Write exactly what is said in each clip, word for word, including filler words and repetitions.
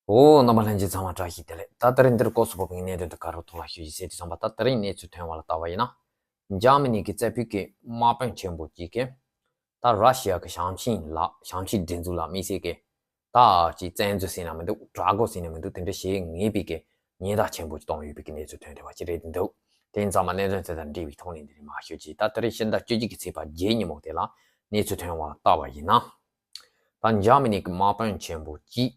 ཨོ། རྣམ་པ་ལྷན་རྒྱས་ཚང་མ་བཀྲ་ཤིས་བདེ་ལེགས། ད་དེ་རིང་འདིར་སྐོར་སུ་བབས་པའི་གནད་དོན་དུ་ག་རུ་ཐོག་ལ་ཞུ་ཞིག་ཟེར་དུས་ཙམ་པ། ད་དེ་རིང་གནས་ཚུལ་ཐོན་པ་ལ་ལྟ་བ་ཡིན་ན། འཇར་མ་ནི་གི་རྩེ་ཕུད་ཀྱི་དམག་དཔོན་ཆེན་པོ་གཅིག་གིས་ད་ར་ཤི་ཡ་གི་ཞིང་ཆེན་ལ་ཞིང་ཆེན་སྒྲིག་འཛུགས་ལ་དམིགས་བསལ་གྱི་ད་ཅིག་བཙན་འཛུལ་ཟེར་ན་མི་འདུག་དྲག་རྒོལ་ཟེར་ན་མི་འདུག་དེ་འདྲ་བྱེད་ངེས་པའི་གི་ཉེན་བརྡ་ཆེན་པོ་ཅིག་བཏང་ཡོད་པའི་གི་གནས་ཚུལ་ཐོན་བསྡད་པ་ཅིག་རེད་འདུག་དེ་ཡིན་ཙང་མ་གནད་དོན་དེ་དང་འབྲེལ་བའི་ཐོག་ནས་འདི་ནས་མར་ཞུ་ཅིག་ད་དེ་རིང་ཕྱི་ཟླ་བཅུ་གཅིག་གི་ཚེས་པ་བརྒྱད་ཉིན་མོ་དེ་ལ་གནས་ཚུལ་ཐོན་པ་ལ་ལྟ་བ་ཡིན་ན། ད་འཇར་མ་ནི་གི་དམག་དཔོན་ཆེན་པོ་གཅིག་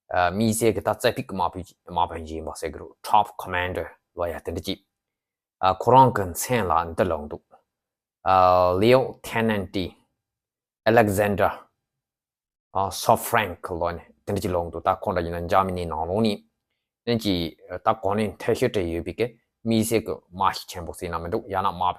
ཨ། དམིགས་བསལ་གྱི་ད་རྩེ་ཕུད་ཀྱི་དམག་དཔོན་དམག་དཔོན་ཅིག་ཡིན་པ་ཟེར་གི་རེད། Top Commander ལབ་ཡ་དེ་འདྲ་ཅིག་ཨ། ཁོ་རང་གི་མཚན་ལ་འདི་ལབ་འདུག་ཨ། Lieutenant Alexander ཨ། Shofrank ལབ་ནས་དེ་འདྲ་ཅིག་ལབ་འདུག་ད་ཁོ་འདྲ་ཡིན་ན་འཇར་མ་ནིའི་ནང་ལོགས་ནས་ནི་ཅིག་ད་གོ་གནས་མཐོ་ཤོས་སྤྲད་ཡོད་པའི་གི་དམིགས་བསལ་གྱི་དམག་ཤེད་ཆེན་པོ་ཟེར་ན་མི་འདུག་ཡང་ན་དམག་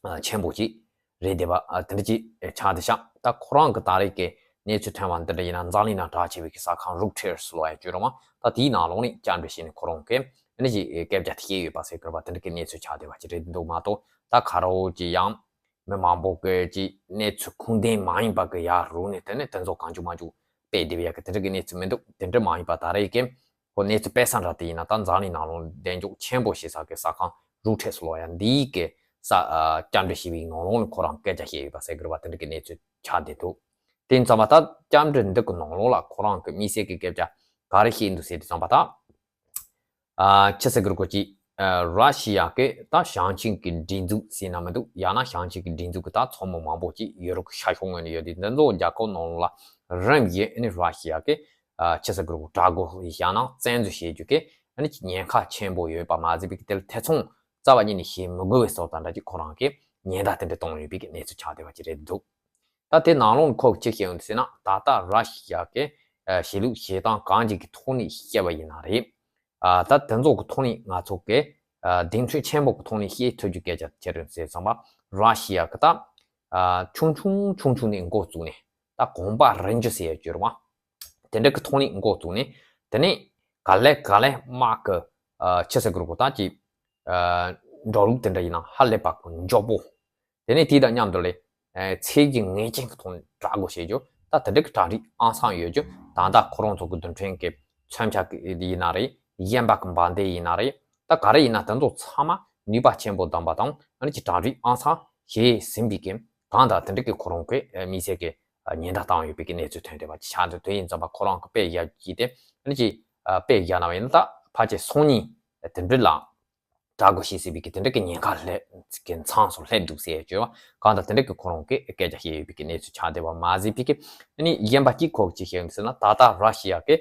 དཔོན་ཆེན་པོ་ཅིག་རེད་བསྡད་པ། ཨ། དེ་འདྲ་ཅིག་ཆགས་བསྡད་ཤག་ད་ཁོ་རང་གི་ད་རེས་ཀྱི་གནས་ཚུལ་ཐོན་པ་འདི་འདྲ་ཡིན་ན་འཛམ་གླིང་ནང་གྲགས་ཆེ་བའི་གི་གསར་ཁང་Reuters ལབ་ཡ་ཅིག་ཡོད་རེད་མ། ད་དེའི་ནང་ལོགས་ནས་བཅར་འདྲི་བྱས་ནས་ཁོ་རང་གིས་ཨ་ནི་ཅིག་སྐད་ཆ་དེ་བཤད་ཡོད་པ་ཟེར་གི་རེད་པ། དེ་འདྲ་གི་གནས་ཚུལ་ཆགས་བསྡད་པ་ཅིག་རེད་འདུག་མ་གཏོགས། ད་ག་རེ་ཅིག་ཡང་མི་མང་པོ་གིས་ཅིག་གནས་ཚུལ་ཁུངས་ལྡན་མ་ཡིན་པ་གི་ཡར་རུ་ནས་དེ་ནས་དེ་ཚོ་གང་བྱུང་མང་བྱུང་སྤེལ་བསྡད་པ་ཡ་གི་དེ་འདྲ་གི་གནས་ཚུལ་མི་འདུག་དེ་འདྲ་མ་ཡིན་པ་ད་རེས་ཀྱི་ཁོ་གནས་ཚུལ་སྤེལ་ས་འདྲ་དེ་ཡིན་ན། ད་འཛམ་གླིང་ནང་ལོགས་གདེང་འཇོག་ཆེན་པོ་བྱེད་ས་གི་གསར་ཁང་Reuters ལབ་ཡ་འདིའི་གི་ས་ཨ། བཅར་འདྲི་བྱས་པའི་ནང་ལོགས་ནས་ཁོ་རང་སྐད་ཆ་བཤད་ཡོད་པ་ཟེར་གི་རེད་པ། དེ་འདྲ་གི་གནས་ཚུལ་ཆགས་བསྡད་འདུག་དེ་ཡིན་ཙང་མ་ད་བཅར་འདྲི་འདི་གི་ནང་ལོགས་ལ་ཁོ་རང་གི་དམིགས་བསལ་གི་སྐད་ཆ་ག་རེ་བཤད་འདུག་ཟེར་དུས་ཙམ་པ་ད། ཨ། ཅི་ཟེར་དགོས་རེད་གོ་ཅིག་ཨ། ར་ཤི་ཡ་གི་ད་ཞིང་ཆེན་གྱི་སྒྲིག་འཛུགས་ཟེར་ན་མི་འདུག་ཡང་ན་ཞིང་ཆེན་གྱི་སྒྲིག་འཛུགས་ཀྱི་ད་ཚོགས་མི་མང་པོ་ཅིག་ཡུ་རོབ་ཀྱི་ཤར་ཕྱོགས་ངོས་ནས་ཡོད་དེ། འདི་ཚོ་རྒྱལ་ཁབ་ནང་ལ་རིམ་བཞིན་ཨ་ནི་ར་ཤི་ཡ་གི་ཨ། ཅི་ཟེར་དགོས་རེད་གོ་དྲག་རྒོལ་ཡང་ན་བཙན་འཛུལ་བྱེད་རྒྱུ་གི་ཨ་ནི་ཅིག་ཉེན་ཁ་ཆེན་པོ་ཡོད་པ་མ་ཟད་པའི་གི་དེ་ལ་ཐེ་ཚོམ་རྩ་བ་ཉིད་ནས་བྱེད་མི་དགོས་པའི་བཟོ་ལྟ་འདྲ་ཅིག་ཁོ་རང་གིས་ཉེན་བརྡ་དེ་འདྲ་གཏོང་ཡོད་པའི་གི་གནས་ཚུལ་ཆགས་བསྡད་པ་ཅིག་རེད་འདུག་ད་དེ་ནང་ལོགས་ནས་ཁོ་གིས་ཅི་བཤད་ཡོད་ཟེར་ན། ད་ལྟ་ར་ཤི་ཡ་གི་ཨ། གཞིས་ལུས་བྱེད་སྟངས་གང་ཅིག་གི་ཐོག་ནས་བཤད་པ་ཡིན་ན་རེད། ཨ། ད་དེ་ཚོ་གི་ཐོག་ནས་ང་ཚོ་གི་ཨ། གདེང་ཚོད་ཆེན་པོ་གི་ཐོག་ནས་བཤད་ཐུབ་རྒྱུ་སྐད་ཆ་ཅི་རེད་ཟེར་ཙམ་པ། ར་ཤི་ཡ་གི་ད་ཨ། ཆུང་ཆུང་ཆུང་ཆུང་ནས་འགོ་བཙུགས་ནས། ད་གོམ་པ་རིམ་གྱིས་ཟེར་ཡ་ཅིག་ཡོད་རེད་མ། དེ་འདྲ་གི་ཐོག་ནས་འགོ་བཙུགས་ནས། དེ་ནས་ག་ལེ་ག་ལེ་དམག་གི་ཨ། ཅི་ཟེར་དགོས་རེད་གོ་ད་ཅིག་ཨ། འགྲོ་ལུགས་དེ་འདྲ་ཡིན་ན་ཧ་ལས་པ་གི་མགྱོགས་པོ། དེ་ནས་དེ་དང་མཉམ་དུ་ལས་ཨ། ཚད་གཞི་ངེས་ཅན་གྱི་ཐོག་ནས་དྲག་རྒོལ་བྱེད་རྒྱུ། ད་དེ་འདྲ་གི་གྲ་སྒྲིག་ཨང་སང་ཡོད་རྒྱུ། ད་ལྟ་ཁོ་རང་ཚོ་གི་རྡུལ་ཕྲན་གྱི་མཚོན་ཆ་གི་ཡིན་ན་རེད། གཞན་པ་གི་འབར་མདེལ་ཡིན་ན་རེད། ད་ག་རེ་ཡིན་ན་དེ་ཚོ་ཚང་མ་ནུས་པ་ཆེན་པོ་ལྡན་པ་དང་ཨ་ནི་ཅིག་གྲ་སྒྲིག་ཨང་སང་བྱས་ཟིན་པའི་གི་གང་ལྟར་དེ་འདྲ་གི་ཁོ་རང་གི་ཨ། དམིགས་བསལ་གི་ཨ། ཉེན་བརྡ་བཏང་ཡོད་པའི་གི་གནས་ཚུལ་ཐོན་བསྡད་པ་ཅིག་ཆགས་འདུག་དེ་ཡིན་ཙམ་པ་ཁོ་རང་གི་དཔེ་བཞག་གི་དེ་ཨ་ནི་ཅིག་ཨ། དཔེ་བཞག་ན་བ་ཡིན་ན། ད་ཕལ་ཆེར་སང་ཉིན་དེ་འདྲ་ལ་དྲག་རྒོལ་བྱེད་སྲིད་པའི་གི་དེ་འདྲ་གི་ཉེན་ཁ་སླེབས་གི་མཚམས་སུ་སླེབས་འདུག་ཟེར་བརྗོད་པ། གང་ལྟར་དེ་འདྲ་གི་ཁོ་རང་གི་སྐད་ཆ་བཤད་ཡོད་པའི་གི་གནས་ཚུལ་ཆགས་བསྡད་པ་མ་ཟད་པའི་གི་ཨ་ནི་གཞན་པ་གཅིག་ཁོ་གིས་ཅི་བཤད་ཡོད་ཟེར་ན། ད་ལྟ་ར་ཤི་ཡ་གི་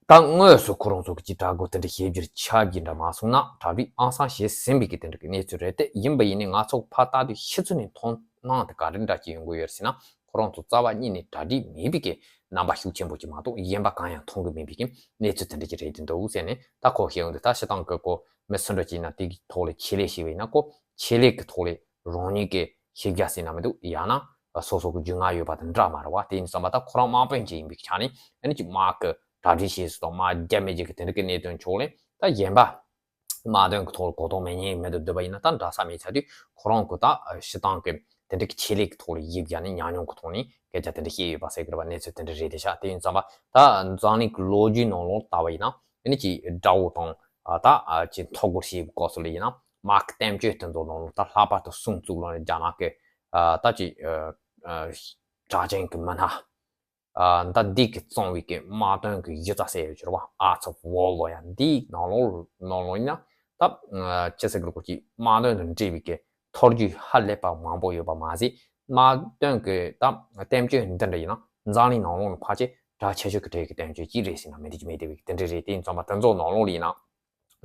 ད་དངོས་སུ་ཁོ་རང་ཚོ་གི་ཅིག་དྲག་རྒོལ་དེ་འདྲ་བྱེད་རྒྱུར་ཆགས་རྒྱུ་འདྲ་མ་སོང་ན། གྲ་སྒྲིག་ཨང་སང་བྱས་ཟིན་པའི་གི་དེ་འདྲ་གི་གནས་ཚུལ་རེད། དེ་ཡིན་པ་ཡིན་ནའི་ང་ཚོ་ཕར་ལྟ་དུས་ཕྱི་ཚུལ་ནས་མཐོང་སྣང་དེ་ག་རེ་འདྲ་ཅིག་ཡོང་གི་ཡོད་ཟེར་ན། ཁོ་རང་ཚོ་རྩ་བ་ཉིད་ནས་གྲ་སྒྲིག་མེད་པའི་གི་རྣམ་པ་ཤུགས་ཆེན་པོ་ཅིག་མ་གཏོགས་གཞན་པ་གང་ཡང་མཐོང་གི་མེད་པའི་གི་གནས་ཚུལ་དེ་འདྲ་ཅིག་རེད་འདུག་ཟེར་ནས། ད་ཁོ་བཤད་ཡོང་དུས་ད་སྤྱིར་བཏང་གི་ཁོ་མི་སུ་འདྲ་ཅིག་ཡིན་ན་དེ་གི་ཐོག་ལ་ཆེད་ལས་བྱས་པ་ཡིན་ན། ཁོ་ཆེད་ལས་གི་ཐོག་ལ་རང་ཉིད་ཀྱི་ཤེས་རྒྱ་ཟེར་ན་མི་འདུག་ཡང་ན་སོ་སོ་གི་རྒྱུས་མངའ་ཡོད་པ་དང་འདྲ་མ་རེད་བ། དེ་ཡིན་ཙམ་པ་ད་ཁོ་རང་དམག་དཔོན་ཅིག་ཡིན་པའི་ཆ་ནས་ཨ་ནི་ཅིག་དམག་གི་གྲ་སྒྲིག་བྱེད་སྲོལ་དང་དམག་རྒྱག་མི་རྒྱག་གི་དེ་འདྲ་གི་གནད་དོན་ཕྱོགས་ལ་ད་གཞན་པ་དམག་དོན་གི་ཐོག་ལ་གོ་རྟོགས་མེད་མཁན་མེད་དུ་བསྡུས་པ་ཡིན་ན། ད་འདྲ་ས་མེད་ཚར་དུས་ཁོ་རང་གི་ད་སྤྱིར་བཏང་གི་དེ་འདྲ་གི་ཆེད་ལས་ཀྱི་ཐོག་ལ་ཡིབ་རྒྱག་ནས་ཉམས་མྱོང་གི་ཐོག་ནས་སྐད་ཆ་དེ་འདྲ་བཤད་ཡོད་པ་ཟེར་གི་རེད་པ། གནས་ཚུལ་དེ་འདྲ་རེད་དེ་ཤག་དེ་ཡིན་ཙམ་པ་ད་འཛམ་གླིང་གི་ལོ་རྒྱུས་ནང་ལོགས་ལྟ་བ་ཡིན་ན་ཨ་ནི་ཅིག་དགྲ་བོ་དང་ཨ་ད་ཨ་ཅིག་འཐབ་རྒོལ་བྱེད་པའི་སྐབས་སུ་ལ་ཡིན་ན། དམག་གི་གཏམ་བརྗོད་དེ་ཚོ་ནང་ལོགས་ད་ལྷག་པར་དུ་སུང་ཙུའུ་ལབ་ནས་རྒྱ་ནག་གི་ཨ་ད་ཅིག་ཨ་ཨ་གྲགས་ཅན་གྱི་མི་སྣ། ཨ་ད་འདི་གིས་བརྩམས་པའི་གི་དམག་དོན་གྱི་གཞི་རྩ་ཟེར་ཡོད་ཀྱི་རེད་བ། Art of War ལབ་ཡ་འདིའི་ནང་ལོགས་ནང་ལོགས་ཡིན་ན་ད་ཨ་ཅི་ཟེར་དགོས་རེད་གོ་ཅིག་དམག་དོན་དང་འབྲེལ་བའི་གི་ཐོ་རྒྱུགས་ཧ་ལས་པ་མང་པོ་ཡོད་པ་མ་ཟད། དམག་དོན་གྱི་ད་གཏམ་བརྗོད་འདི་འདྲ་ཡིན་ན་འཛམ་གླིང་ནང་ལོགས་ནས་ཕལ་ཆེར་གྲགས་ཆེ་ཤོས་ཀྱི་གྲས་ཀྱི་གཏམ་བརྗོད་ཅིག་རེད་ཟེར་ན་མི་འགྲིག་གི་མེད་བསྡད་པའི་དེ་འདྲ་རེད། དེ་ཡིན་ཙང་མ་དེ་ཚོ་ནང་ལོགས་ལ་ཡིན་ན་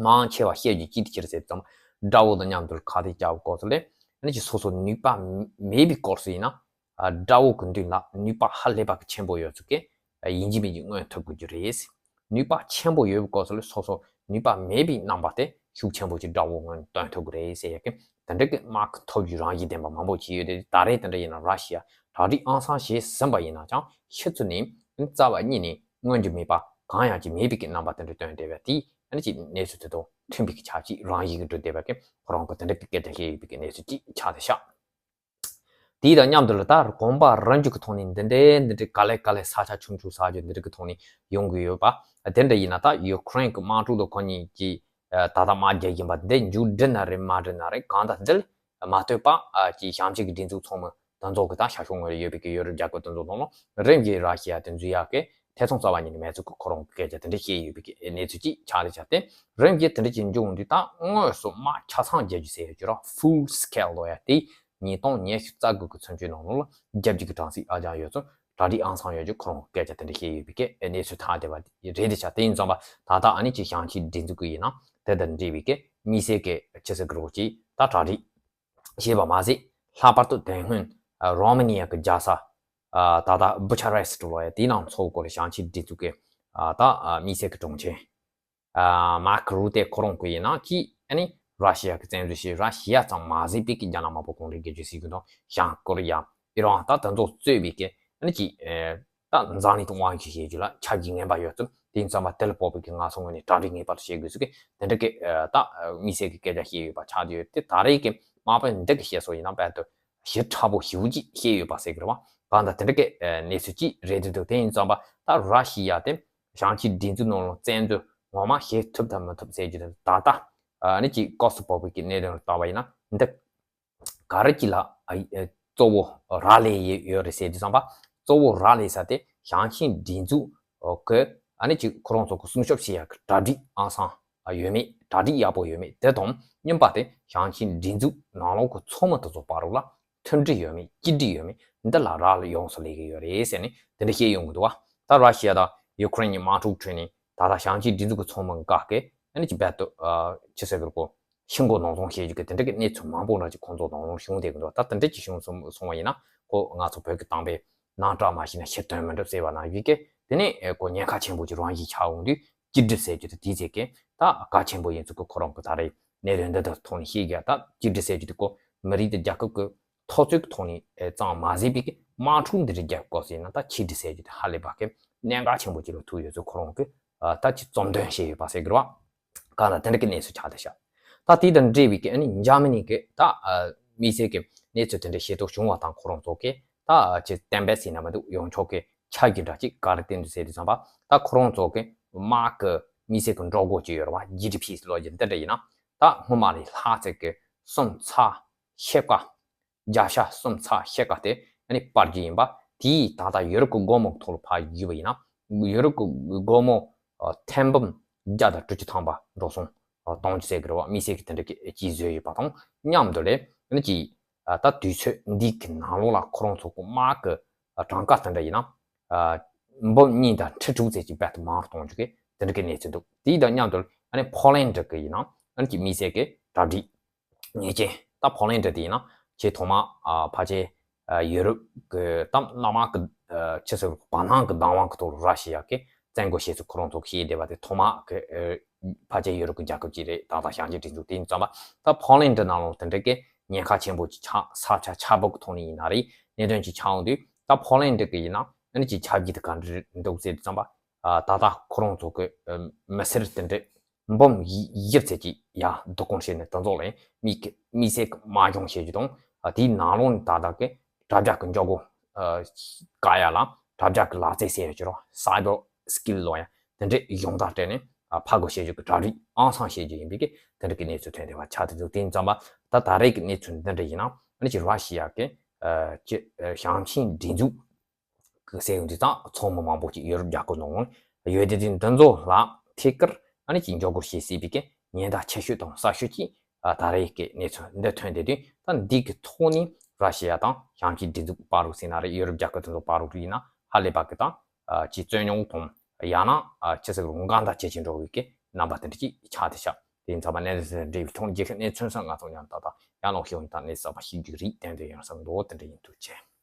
མང་ཆེ་བ་བཤད་རྒྱུ་ཅི་ཡིན་ཟེར་ཙམ། དགྲ་བོ་དང་མཉམ་དུ་ཁ་གཏད་བཅག་པའི་སྐབས་སུ་ལ་ཨ་ནི་ཅིག་སོ་སོ་ནུས་པ་མེད་པའི་སྐབས་སུ་ཡིན་ན། ཨ་དགྲ་བོ་གི་མདུན་ལ་ནུས་པ་ཧ་ལས་པ་གི་ཆེན་པོ་ཡོད་ཚུལ་གྱིས་ཨ་ཡིན་གཅིག་མིན་གཅིག་མངོན་ཐུབ་དགོས་རྒྱུ་རེད། ནུས་པ་ཆེན་པོ་ཡོད་པའི་སྐབས་སུ་ལ་སོ་སོ་ནུས་པ་མེད་པའི་རྣམ་པ་དེ་ཤུགས་ཆེན་པོ་ཅིག་དགྲ་བོ་སྔོན་སྟོན་ཐུབ་ཀྱི་རེད་ཟེར་ཡ་གི་དེ་འདྲ་གི་དམག་གི་ཐོ་རྒྱུགས་རང་བཞིན་ལྡན་པ་མང་པོ་ཅིག་ཡོད་དེ། ད་རེས་དེ་འདྲ་ཡིན་ན་ར་ཤི་ཡ་གྲ་སྒྲིག་ཨང་སང་བྱས་ཟིན་པ་ཡིན་ན་ཀྱང་ཕྱི་ཚུལ་ནས་རྩ་བ་ཉིད་ནས་མངོན་རྒྱུ་མེད་པ་གང་ཡང་ཅིག་མེད་པའི་གི་རྣམ་པ་དེ་འདྲ་སྟོན་བསྡད་པ་དེ་ཨ་ནི་ཅིག་གནས་ཚུལ་དེ་དང་མཐུན་པའི་གི་ཆ་ཅིག་རང་བཞིན་གྱི་འགྲོ་བསྡད་པ་གི་ཁོ་རང་གི་དེ་འདྲ་གི་སྐད་ཆ་བཤད་ཡོད་པའི་གི་གནས་ཚུལ་ཅིག་ཆགས་བསྡད་ཤག་དེ་དང་མཉམ་དུ་ལ་ད་གོམ་པ་རིམ་བྱུང་གི་ཐོག་ནས་འདི་འདྲའི་འདི་འདྲའི་ག་ལེ་ག་ལེ་ས་ཆ་ཆུང་ཆུང་ས་ཆ་འདི་འདྲ་གི་ཐོག་ནས་ཡོང་གི་ཡོད་པ། དེ་འདྲ་ཡིན་ན་ད་ཡུ་ཀེ་རེན་གི་དམག་འཁྲུག་དང་ཁོ་གཉིས་ཀྱི་ད་ལྟ་དམག་རྒྱག་བཞིན་པ་འདི་མཇུག་སྒྲིལ་ན་རེད་མ་སྒྲིལ་ན་རེད། གང་ལྟར་འདི་ལ་མ་ལྟོས་པ་ཀྱི་ཞིང་ཆེན་གྱི་སྒྲིག་འཛུགས་ཚང་མ་དེ་ཚོ་གི་ད་ཤར་ཕྱོགས་ངོས་ལ་ཡོད་པའི་གི་ཡོ་རོབ་རྒྱལ་ཁབ་དེ་ཚོ་ནང་ལ་རིམ་གྱིས་ར་ཤི་ཡ་དེ་འཛུལ་ཡག་གི་ཐེ་ཚོམ་རྩ་བ་ཉིད་ནས་མེད་ཚུལ་གྱི་ཁོ་རང་གི་སྐད་ཆ་དེ་འདྲ་བཤད་ཡོད་པའི་གི་གནས་ཚུལ་ཅིག་ཆགས་ལ་ཆགས་ཏེ། རིམ་གྱིས་དེ་འདྲ་ཅིག་འབྱུང་དུས་ད་དངོས་སུ་དམག་ཆ་ཚང་རྒྱག་རྒྱུ་ཟེར་ཡོད་ཀྱི་ར། ཧྥུལ་སི་ཀེལ་ལོ་ཡ་དེ་ཉིས་སྟོང་ཉི་ཤུ་རྩ་དགུ་གི་ཚུན་ཆོད་ནང་ལོགས་ལ་རྒྱབ་ཀྱི་གྲངས་ཚིག་ཨ་ཅང་ཡོད་ཚུལ་གྲ་སྒྲིག་ཨང་སང་ཡོད་ཀྱི་ཁོ་རང་གི་སྐད་ཆ་དེ་འདྲ་བཤད་ཡོད་པའི་གི་གནས་ཚུལ་ཐག་བསྡད་པ་རེད། དེ་ཆ་དེ་ཡིན་ཙང་པ་ད་ལྟ་ཨ་ནི་ཅིག་ཞིང་ཆེན་སྒྲིག་འཛུགས་ཀྱི་ཡིན་ན་དེ་དང་འབྲེལ་བའི་གི་དམིགས་བསལ་གྱི་ཆི་ཟེར་གི་རོགས་ཅིག་ད་གྲ་སྒྲིག་བྱས་པ་མ་ཟད། ལྷག་པར་དུ་དེ་སྔོན་རོ་མ་ནི་ཡ་གི་རྒྱལ་ས་ད་ལྟ་བུ་ཆ་རེ་སི་ཊི་ལོ་ཡ་དེའི་ནང་ཚོགས་སྐོར་ཞིང་ཆེན་སྒྲིག་འཛུགས་ཀྱི་ད་དམིགས་བསལ་གྱི་དྲུང་ཆེ་མར་ཀ་རུ་ཏེ་ཁོ་རང་གི་ཡིན་ན་ཅིག་ཨ་ནི་ར་ཤི་ཡ་གི་བཙན་འཛུལ་བྱས། ར་ཤི་ཡ་ཙམ་མ་ཟད་པའི་གི་རྒྱ་ནག་དམར་པོ་གུང་ཁྲན་སྒེར་གཅོད་ཟེར་གི་དང་བྱང་ཀོ་རི་ཡ་ཨི་རན་ད་དེ་ཚོ་གཙོས་པའི་གི་ཨ་ནི་ཅིག་ད་འཛམ་གླིང་དུ་དབང་སྒྱུར་བྱེད་རྒྱུ་ལ་ཆབ་ཀྱི་ངན་པ་ཡོད་ཚུལ། དེ་ཡིན་ཙང་པ་དེ་ལ་དཔག་པའི་གི་ང་ཚོ་ངོས་ནས་གྲ་སྒྲིག་ངེས་པར་དུ་བྱེད་དགོས་ཚུལ་གྱི་དེ་འདྲ་གི་ད་དམིགས་བསལ་གྱི་སྐད་ཆ་བཤད་ཡོད་པ་ཆགས་ཀྱི་ཡོད་དེ། ད་རེས་ཀྱི་དམག་དཔོན་འདི་གི་བཤད་སྲོལ་ཡིན་ན་རྦད་དེ་ཞེ་དྲག་པོ་ཞེ་པོ་ཅིག་བཤད་ཡོད་པ་ཟེར་གི་རེད་བ། གང་ལྟར་དེ་འདྲ་གི་གནས་ཚུལ་ཅིག་རེད་འདུག་དེ་ཡིན་ཙང་པ་ད་ར་ཤི་ཡ་དེ་ཞིང་ཆེན་སྒྲིག་འཛུགས་ནང་ལ་བཙན་འཛུལ་ངོ་མ་བྱེད་ཐུབ་དང་མི་ཐུབ་ཟེར་རྒྱུ་དེ་ད་ལྟ་ཨ་ནི་ཅིག་སྐབས་སུ་བབས་པའི་གི་གནད་དོན་ལ་བལྟས་པ་ཡིན་ན་འདི་ག་རེ་ཅིག་ལ་ཨ་ཨ་གཙོ་བོ་རག་ལས་ཡོད་རེད་ཟེར་དུས་ཙམ་པ། གཙོ་བོ་རག་ལས་ས་དེ་ཞིང་ཆེན་སྒྲིག་འཛུགས་གི་ཨ་ནི་ཅིག་ཁོ་རང་ཚོ་གི་སྲུང་སྐྱོབ་བྱེད་ཡག་གི་གྲ་སྒྲིག་ཨང་སང་ཡོད་མེད། གྲ་སྒྲིག་ཡག་པོ་ཡོད་མེད་དེ་དང་། གཉིས་པ་དེ་ཞིང་ཆེན་སྒྲིག་འཛུགས་ནང་ལོགས་གི་ཚོགས་མི་དེ་ཚོ་བར་ལ་མཐུན་སྒྲིལ་ཡོད་མེད། གཅིག་སྒྲིལ་ཡོད་མེད། འདི་ལ་རག་ལས་ཡོངས་སུ་ལས་ཀྱི་ཡོད་རེད་ཟེར་ནས་དེ་འདྲ་བཤད་ཡོང་གི་འདུག་བ། ད་ར་ཤི་ཡ་དང་ཡུ་ཀེ་རེན་གཉིས་དམག་འཁྲུག་ཁྲོད་ནས་ད་ལྟ་ཞིང་ཆེན་སྒྲིག་འཛུགས་ཀྱི་ཚོགས་མི་འགའ་གིས་ཨ་ནི་ཅིག་རྦད་དེ་ཨ་ཅི་ཟེར་གི་རེད་གོ། ཤི་མགོ་ནོར་སོང་བཤད་རྒྱུ་གི་དེ་འདྲ་གི་གནས་ཚུལ་མང་པོ་འདྲ་ཅིག་ཁོང་ཚོ་ནང་ལོགས་བྱུང་བསྡད་གི་འདུག་ད་དེ་འདྲ་ཅིག་བྱུང་སོང་སོང་བ་ཡིན་ན། ཁོ་ང་ཚོ་བོད་ཀྱི་གཏམ་དཔེ་ནང་སྐྲག་མ་ཤི་ན་ཤི་དོན་མི་འགྲུབ་ཟེར་བ་ནང་བཞིན་གི་དེ་ནས་ཨེ་ཁོ་ཉེན་ཁ་ཆེན་པོ་ཅིག་རང་བཞིན་ཆགས་འོང་དུས་གཅིག་སྒྲིལ་ཟེར་རྒྱུ་དེ་དེའི་ཚེ་གི་ད་གལ་ཆེན་པོ་ཡིན་ཚུལ་གི་ཁོ་རང་གི་ད་རེས་གནད་དོན་འདི་དག་ཐོག་ནས་བཤད་རྒྱུ། ད་གཅིག་སྒྲིལ་ཟེར་རྒྱུ་དེ་ཁོ་མི་རིགས་དེ་རྒྱལ་ཁབ་ཀྱི་འཐབ་རྩོད་ཀྱི་ཐོག་ནས་ཨེ་ཙམ་མ་ཟད་པའི་གི་དམག་འཁྲུག་འདི་འདྲ་རྒྱག་དགོས་ཟེར་ན་ད་ཆིག་སྒྲིལ་ཟེར་རྒྱུ་དེ་ཧ་ལས་པ་གི་གནད་འགག་ཆེན་པོ་ཅིག་ལ་ཐུག་ཡོད་ཚུལ་ཁོ་རང་གི་ཨ་ད་ཅིག་རྩོམ་འདོན་བྱས་ཡོད་པ་ཟེར་གི་རེད་བ། གང་ལ་དེ་འདྲ་གི་གནས་ཚུལ་ཆགས་བསྡད་ཤག་ད་དེ་དང་འབྲེལ་བའི་གི་ཨ་ནི་འཇར་མ་ནི་གི་ད་ཨ་དམིགས་བསལ་གི་གནས་ཚུལ་དེ་འདྲ་ཤེས་རྟོགས་བྱུང་བ་དང་ཁོ་རང་ཚོ་གི་ད་ཨ་ཅིག་གཏན་འབེབས་ཟེར་ན་མི་འདུག་ཡོངས་ཆོག་གི་ཆ་རྒྱུས་འདྲ་ཅིག་ག་རེ་བསྟན་འདུག་ཟེར་དུས་ཙམ་པ། ད་ཁོ་རང་ཚོ་གི་དམག་གི་དམིགས་བསལ་གི་འགྲོ་སྒོ་ཅིག་ཡོད་རེད་བ། ཇི་ཌི་པི་ལོ་རྒྱུས་འདི་འདྲ་ཡིན་ན་ད་སྔོན་མ་ལས་ལྷག་ཚད་གི་སུམ་ཚ་ཤེ་ཀ་བརྒྱ་ཆ་སུམ་ཚ་ཤེ་ཀ་དེ་ཨ་ནི་སྤར་རྒྱུ་ཡིན་པ། དེས་ད་ལྟ་ཡོ་རོབ་ཀྱི་སྒོར་མོ་གི་ཐོག་ལ་ཕར་བརྒྱུས་པ་ཡིན་ན་ཡོ་རོབ་ཀྱི་སྒོར་མོ་ཨ་ཐེར་འབུམ་བརྒྱ་དང་དྲུག་ཅུ་ཐམ་པ་འགྲོ་སོང་ཨ་གཏོང་རྒྱུ་ཟེར་གི་རེད་བ། དམིགས་བསལ་གྱི་དེ་འདྲ་གི་ཅིག་བཟོས་ཡོད་པ་དང་མཉམ་དུ་ལས་ཨ་ནི་ཅིག་ཨ་ད་དུས་ཚོད་འདི་གི་ནང་ལོགས་ལ་ཁོ་རང་ཚོ་གི་དམག་གི་ཨ་གྲངས་ཀ་དེ་འདྲ་ཡིན་ན་ཨ་འབུམ་གཉིས་དང་ཁྲི་དྲུག་ཙམ་ཅིག་རྦད་དེ་མང་རུ་གཏོང་རྒྱུ་གི་དེ་འདྲ་གི་གནས་ཚུལ་འདུག་དེ་དང་མཉམ་དུ་ཨ་ནི་ཕོ་ལན་ཌི་གི་ཡིན་ན་ཨ་ནི་ཅིག་དམིགས་བསལ་གི་གྲ་སྒྲིག་ངེས་ཅན། ད་ཕོ་ལན་ཌི་དེ་ཡིན་ན་ཆེས་ཐོག་མ་ཨ་ཕལ་ཆེར་ཨ་ཡོ་རོབ་ཀྱི་ད་གནམ་དམག་གི་ཨ་ཕྱི་སོར་བར་སྣང་གི་བདག་དབང་གི་ཐོག་ལ་ར་ཤི་ཡ་གིས་བཙན་རྒོལ་བྱས་ཚུལ་ཁོ་རང་ཚོ་བཤད་བསྡད་པ་དེ་ཐོག་མ་གི་ཨ་ཕལ་ཆེར་ཡོ་རོབ་ཀྱི་རྒྱལ་ཁབ་ཅིག་རེད། ད་ལྟ་ཞིང་ཆེན་སྒྲིག་འཛུགས་དེ་ཡིན་ཙང་པ། ད་ཕོ་ལན་ཌི་ནང་ལོགས་དེ་འདྲ་གི་ཉེན་ཁ་ཆེན་པོ་ཅིག་ཆགས། ས་ཆ་ཆ་བོ་གི་ཐོག་ནས་ཡིན་ན་རེད། གནད་དོན་ཅིག་ཆགས་འོང་དུས་ད་ཕོ་ལན་ཌི་གི་ཡིན་ན་ཨ་ནི་ཅིག་ཆ་རྒྱུས་དེ་ག་འདྲ་འདུག་ཟེར་དུས་ཙམ་པ། ཨ་ད་ལྟ་ཁོ་རང་ཚོ་གི་ཨ་མི་སེར་དེ་འདྲ་འབུམ་བཞི་བཞི་ཙམ་ཅིག་ཡར་བསྡུ་སྐོང་བྱས་ནས་དེ་ཚོ་ལ་དམིགས་དམིགས་བསལ་གྱི་དམག་སྦྱོང་བྱེད་རྒྱུ་དང་། ཨ་དེའི་ནང་ལོགས་ནས་ད་ལྟ་གི་དྲ་རྒྱ་གི་འཇོག་སྒོ་ཨ་བཀག་ཡ་ལ་དྲ་རྒྱ་གི་ལག་རྩལ་ཟེར་ཡ་ཅིག་རེད། སའེ་བར་སི་ཀིལ་ལབ་ཡ་དེ་འདྲའི་སྦྱོང་བརྡར་སྤྲད་ནས་ཨ་ཕར་རྒོལ་བྱེད་རྒྱུ་གི་གྲ་སྒྲིག་ཨང་སང་བྱེད་རྒྱུ་ཡིན་པའི་གི་དེ་འདྲ་གི་གནས་ཚུལ་ཐོན་བསྡད་པ་ཆགས་བསྡད་འདུག་དེ་ཡིན་ཙང་པ་ད་ད་རེས་ཀྱི་གནས་ཚུལ་འདི་འདྲ་ཡིན་ན་ཨ་ནི་ཅིག་ར་ཤི་ཡ་གི་ཨ་ཅི་ཨ་ཞིང་ཆེན་སྒྲིག་འཛུགས་གི་ཟེར་ཡོང་དུས་ཙང་ཚོགས་མི་མང་པོ་ཅིག་ཡོ་རོབ་རྒྱལ་ཁབ་ནང་ལ་ཡོད་དེ། དེ་འདི་ཚོ་ལ་ཐད་ཀར་ཨ་ནི་ཅིག་འཇོག་སྒོ་བྱེད་སྲིད་པའི་གི་ཉེན་བརྡ་ཆེ་ཤོས་དང་གསར་ཤོས་ཅིག་ཨ་ད་རེས་ཀྱི་གནས་ཚུལ་འདི་ཐོན་བསྡད་དུས། ད་འདི་གི་ཐོག་ནས་ར་ཤི་ཡ་དང་ཞིང་ཆེན་སྒྲིག་འཛུགས་བར་དུ་ཟེར་ན་རེད། ཡོ་རོབ་རྒྱལ་ཁབ་དེ་ཚོ་བར་དུ་ཡིན་ན་ཧ་ལས་པ་གི་ད་ཨ་ཅིག་རྩོད་རྙོག་དང་ཡང་ན་ཨ་ཅི་ཟེར་དགོས་རེད། འགལ་ཟླ་ཇེ་ཆེར་འགྲོ་བའི་གི་རྣམ་པ་དེ་འདྲ་ཅིག་ཆགས་བསྡད་ཤག་དེ་ཡིན་ཙང་པ་གནས་ཚུལ་འབྲེལ་བའི་ཐོག་ནས་རྒྱལ་ཁབ་གནས་ཚུལ་སོགས་ང་ཚོ་མཉམ་དུ་ད་ཡང་ལོག་ཤེས་ཡོན་དང་གནས་ཚུལ་གསར་པ་ཤེས་རྒྱུ་རིགས་ཏན་ཏན་ཡོང་བསམ་འདུག་དེ་འདྲ་ཡིན། ཐུགས་རྗེ་ཆེ།